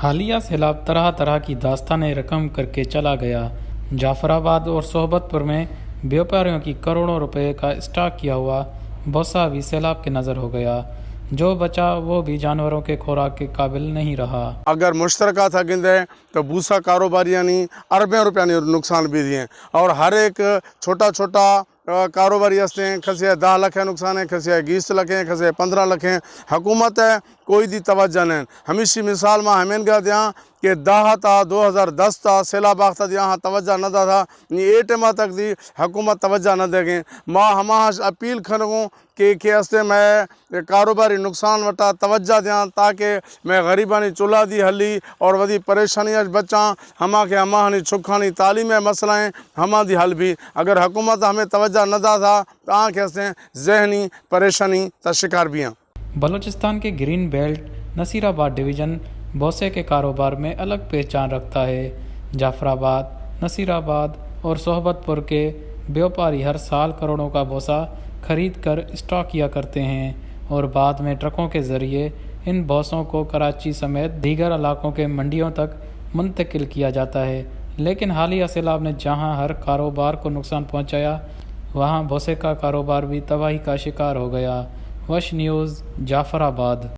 حالیہ سیلاب طرح طرح کی داستانیں رقم کر کے چلا گیا۔ جعفر آباد اور صحبت پور میں بیوپاریوں کی کروڑوں روپے کا اسٹاک کیا ہوا بھوسا بھی سیلاب کے نظر ہو گیا۔ جو بچا وہ بھی جانوروں کے خوراک کے قابل نہیں رہا۔ اگر مشترکہ تھا گندے تو بھوسا کاروباریانی اربیں روپیانی نقصان بھی دیے اور ہر ایک چھوٹا چھوٹا کاروباری ہستیں، کسے ء دہ لکھ ء نقصان ایں، کسے ء گیست لکھ ایں، کسے ء پندرہ لکھ ایں۔ حکومت ء کوئی دی توجہ نہ ایں۔ ہمیشی مثال ما ہمینگا دیاں کہ دہ تا دو ہزار دس تا سیلاب آختہ دی آہاں توجہ نہ داتا، نی اے ٹائم تک دی حکومت توجہ نہ دیگیں۔ ما ہماہاں اپیل کنگوں کہ کہ ہستیں مئے کاروباری نقصان وٹا توجہ دیاں تاکہ مئے غریبانی چلا دی حلی اور ودی پریشانی اش بچاں، ہما کہ ہماہانی چکانی تعلیم ء مسئلہ ایں، ہما دی حل بھی۔ اگر حکومت ہمیں توجہ نہ داتا تو آنکھ ہستیں ذہنی پریشانی تا شکار بھی ہیں۔ بلوچستان کے گرین بیلٹ نصیر آباد ڈویژن بھوسے کے کاروبار میں الگ پہچان رکھتا ہے۔ جعفر آباد، نصیر آباد اور صحبت پور کے بیوپاری ہر سال کروڑوں کا بھوسا خرید کر اسٹاک کیا کرتے ہیں اور بعد میں ٹرکوں کے ذریعے ان بھوسوں کو کراچی سمیت دیگر علاقوں کے منڈیوں تک منتقل کیا جاتا ہے، لیکن حالیہ سیلاب نے جہاں ہر کاروبار کو نقصان پہنچایا، وہاں بھوسے کا کاروبار بھی تباہی کا شکار ہو گیا۔ وش نیوز، جعفر آباد۔